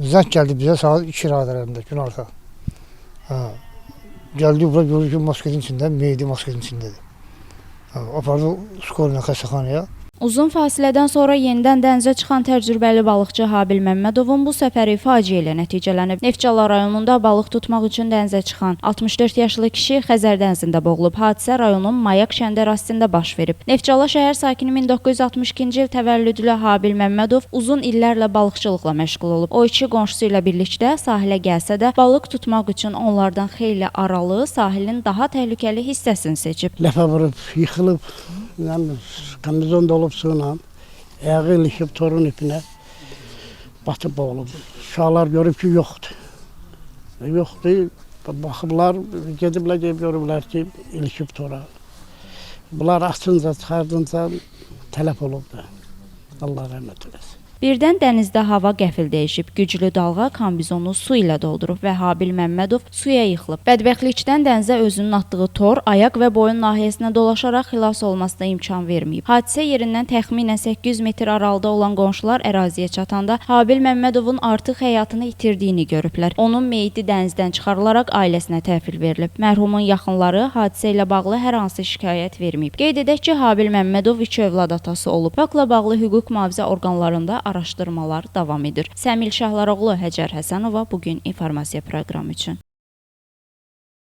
Zəng gəldi bizə saat 2 radələrində, günorta. Hə. Gəldik bura, gördük ki, masketin içində, meyidi masketin içindədir. Hə, apardı skorla xəstəxanaya. Uzun fasilədən sonra yenidən dənizə çıxan təcrübəli balıqçı Habil Məmmədovun bu səfəri faciə ilə nəticələnib. Neftçala rayonunda balıq tutmaq üçün dənizə çıxan 64 yaşlı kişi Xəzər dənizində boğulub. Hadisə rayonun Mayak kəndi ərazisində baş verib. Neftçala şəhər sakini 1962-ci il təvəllüdlü Habil Məmmədov uzun illərlə balıqçılıqla məşğul olub. O iki qonşusu ilə birlikdə sahilə gəlsə də balıq tutmaq üçün onlardan xeyli aralı sahilin daha təhlükəli hissəsini seçib. Ləpə vurub, yıxılıb, yəni kombizon dolub suyla, ayağı ilişib torun ipinə, batıb boğulub. Uşaqlar görüb ki, yoxdur. Yoxdur, baxıblar, gediblər, gedib görüblər ki, ilişib tora. Bunlar açınca, çıxardınca tələf olubdur. Allah rəhmət eləsin. Birdən dənizdə hava qəfil dəyişib. Güclü dalğa kombizonu su ilə doldurub və Habil Məmmədov suya yıxılıb. Bədbəxtlikdən dənizə özünün atdığı tor ayaq və boyun nahiyəsinə dolaşaraq xilas olmasına imkan verməyib. Hadisə yerindən təxminən 800 metr aralıda olan qonşular əraziyə çatanda Habil Məmmədovun artıq həyatını itirdiyini görüblər. Onun meyiti dənizdən çıxarılaraq ailəsinə təhvil verilib. Mərhumun yaxınları hadisə ilə bağlı hər hansı şikayət verməyib. Qeyd edək ki, Habil Məmmədov iki övlad atası olub. Faktla bağlı hüquq mühafizə orqanlarında araşdırmalar davam edir. Səmil Şahlaroğlu, Həcər Həsənova bu gün informasiya proqramı üçün.